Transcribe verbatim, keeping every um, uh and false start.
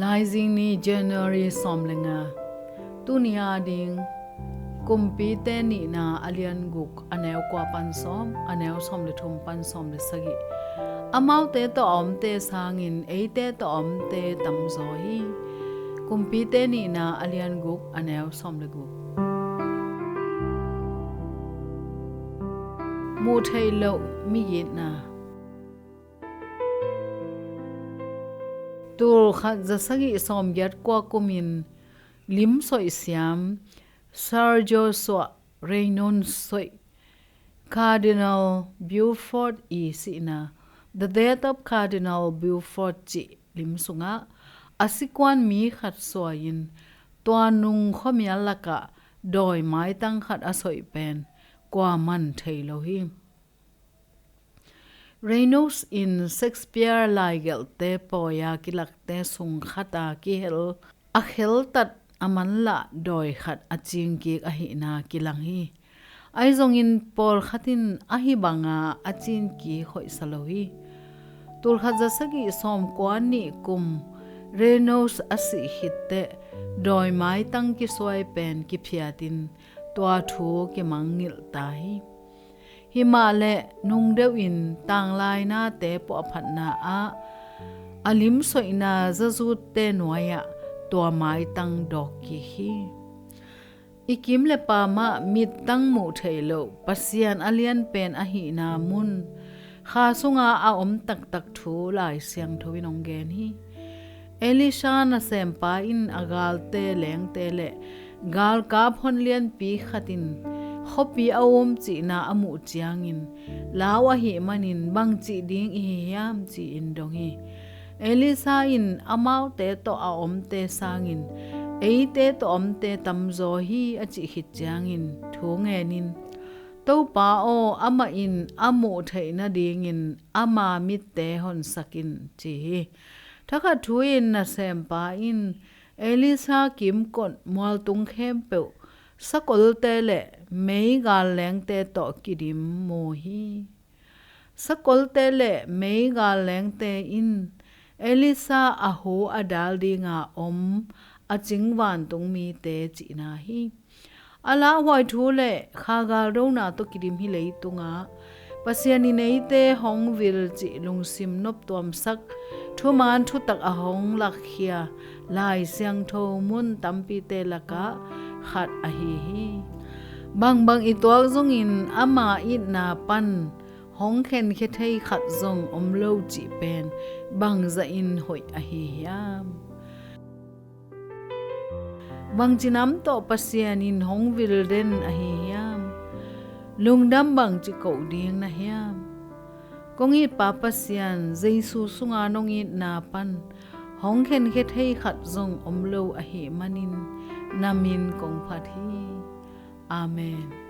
Laizing ni, January sawm le nga. Tuni a ding Kumpite nihna a lian guk, a neu kua pan sawm, a neu sawm le thum pan sawm le sagih. Amaute tawh a omte sangin eite tawh a omte tamzaw hi. Kumpite nihna a lian guk, a neu sawm le guk. Muh theih loh migitna. Tul khat za sagih sawm giat kua kumin lim soih siam Sir Joshua Reynolds soih Cardinal Burford i sihna, The Death of Cardinal Burford cih lim sungah a sikuan mi khat suai-in tua nung khuamial lakah dawi maitang khat a soih pen kuaman thei lo hi. Reynolds in Shakespeare laigelhte pawi-a kilakte sung khata kihel a kheltat a manlah dawi khat a cingkik ahihna kilang hi. Ahi zongin pawlkhat in ahi banga a cingkik hoihsa lo hi. Tul khat za sagih sawm kua nih kum Reynolds a sih khitteh dawi maitang kisuai pen kiphiatin tua thu kimangngilh ta hi. Himahleh nungdeuhin tanglainate puahphatna ah a limsoihna zazutte nuai-ah tua maitang dawkkik hi. I kim le pamah mittang muh theih loh Pasian a lianpen ahihna mun kha sunga a om taktak thu Lai Siangtho in hong gen hi. Elisha nasempa in a galte, leengte le galkap hon lianpi khat in khuapi a um cihna a muh ciangin, lau ahih manin bangcih ding i hi hiam ci-in dong hi. Elisha in amaute tawh a omte sangin eite tawh omte tamzaw hi a cih khit ciangin thu ngenin, Topa aw, amah in a muh theih nadingin ama mitte honsak in ci hi. Thakhat thu-in nasempa in Elisha kimkot mualtung khempeuh sakolte le meigal leengte tawh kidim mu hi. Sakolte le meigal leengte in Elisha a hu a dal dinga om a cing vantung mite cihna hi. A lauhuai thu le kha galdona tawh kidim hi leitungah Pasian in eite hong vil cih lungsim noptuamsak thuman thutak a hong lakkhia Lai Siangtho mun tampite lakah khat ahi hi. Bangbang i tuak zongin ama itna pan hong khenkhia thei khat zong om lo cih pen bangzahin hoih ahi hiam? Bangci nam tawh Pasian in hong vil den ahi hiam? Lungdam bangci koh ding na hiam? Kong itpa Pasian, Jesu sunga nong itna pan hong khenkhia thei khat zong om lo ahih manin na min kong phat hi. Amen.